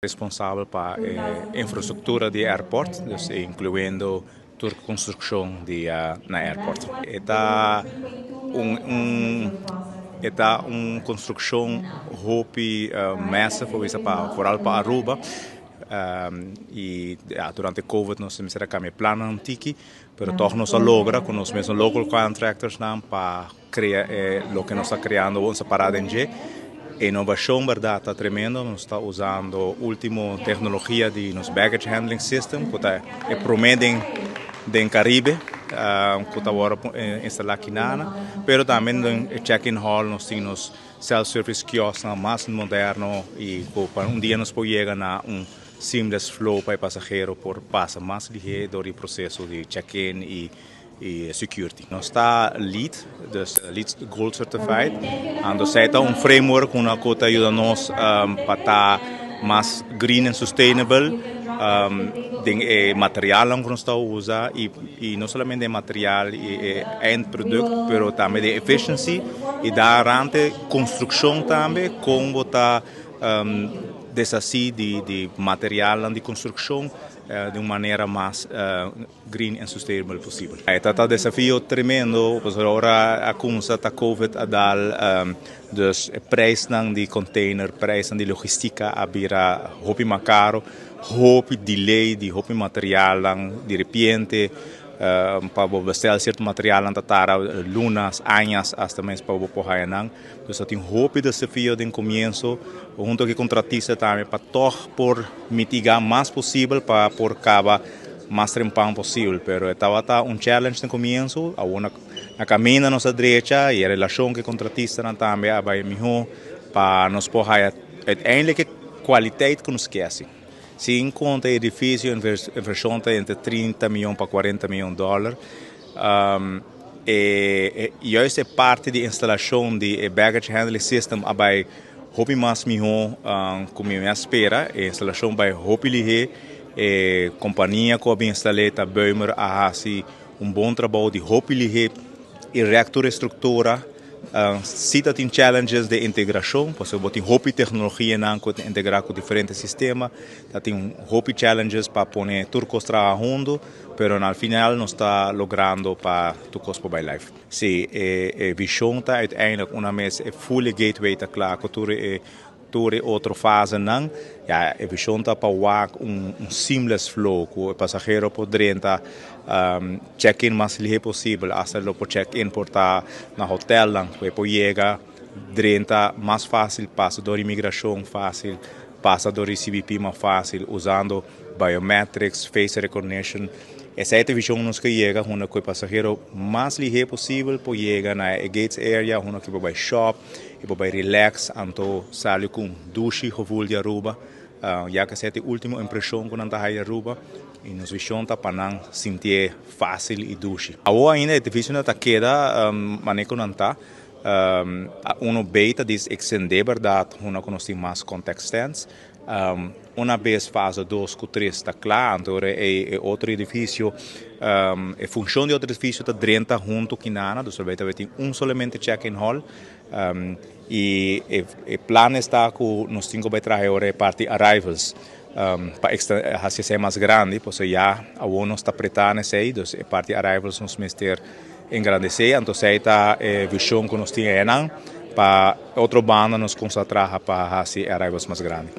Responsabel pa infrastructura di airport, dus incluyendo tur construccion di na airport. E ta un construccion hopi massive pa vooral pa Aruba. Y ja, durante COVID nos mester a cambia plan un tiki, pero toch nos a logra cu nos mes local contractors nan pa crea loke nos ta creando nos parada den dje. Innovacion, berdad, ta tremendo. Nos ta usando ultimo tecnologia di nos baggage handling system, cu ta e prome den Caribe, cu ta awor instala aki na, pero tambe den check-in hall nos tin self-service kiosk mas moderno y pa un dia nos por yega na un seamless flow pa e pasahero por pasa mas lihe door e proceso di check-in y security. Nos ta LEED, dus LEED Gold Certified. En dus ta un framework cu ta yuda nos pa ta mas green and sustainable den e material cu nos ta usa y no solamente material y eindproduct, pero tambe di efficiency y durante construccion tambe, con ta deshaci di material di construccion di un manera mas green and sustainable posibel. E ta un desafio tremendo, pues ora a cuminsa ta COVID a dal, dus prijsnan di container, prijsnan di logistica a bira hopi mas caro, hopi delay di hopi material di repente, pa bestel cierto material ta tarda luna, aña, hasta mes pa por haya nan. Dus tin hopi desafio den comienso, hunto cu contratista tambe, pa toch por mitiga mas posibel pa por caba mas trempan posibel, pero tabata un challenge na comienso, awor na caminda nos a drecha y e relacion cu contratista tambe a bay miho pa nos por uiteindelijk kwaliteit cu nos kier. Sin conta edificio, inversion entre 30 miyon pa 40 miyon dollar. E juist e parti di instalacion di baggage handling system a bay hopi mas miho cu mi a spera. E instalacion a bay hopi lihe. E compania cu a instala ta Beumer, a hasi un bon trabou di hopi lihe erect e structura. Si tin challenges di integracion, pasobra tin hopi tecnologia nan cu integra cu diferente sistema, tin hopi challenges pa pone tur cos traha hunto, pero na final nos ta logrando pa tur cos por bay live. Si, e vision ta uiteindelijk una vez e full gateway ta cla, cu tur e otro fase nan, ja, e vision ta pa un seamless flow, cu e pasahero por drenta, check-in mas lihe posibel, hasta lo por check-in por ta na hotel nan, cu por yega, drenta mas facil, pasa door imigracion facil, pasa door CBP mas facil, usando biometrics, face recognition. Esey ta e vision nos kier yega, unda cu e pasahero mas lihe posibel por yega na gates area, unda cu por bay shop, y por bay relax, anto sali cu dushi gevoel di Aruba, ya cu esey ta e ultimo impresion cu nan ta di Aruba, y nos vision ta pa nan sinti facil y dushi. Awor ainda e edificio no ta keda manera cu nan ta, uno beta di extende, berdad, unda cu nos tin mas contact stands. Unabes fase 2 cu 3 ta cla, anto e otro edificio, e funcion di otro edificio ta drenta hunto cu nana, dus bay tin un solamente check-in hall. Y e plan ta cu nos tin cu bay traha e parti arrivals pa haci mas grandi, pues ya awor nos ta preta esey, dus e parti arrivals nos mester engrandece, anto esey ta e vision cu nos tin pa otro banda nos cuminsa traha pa haci arrivals mas grandi.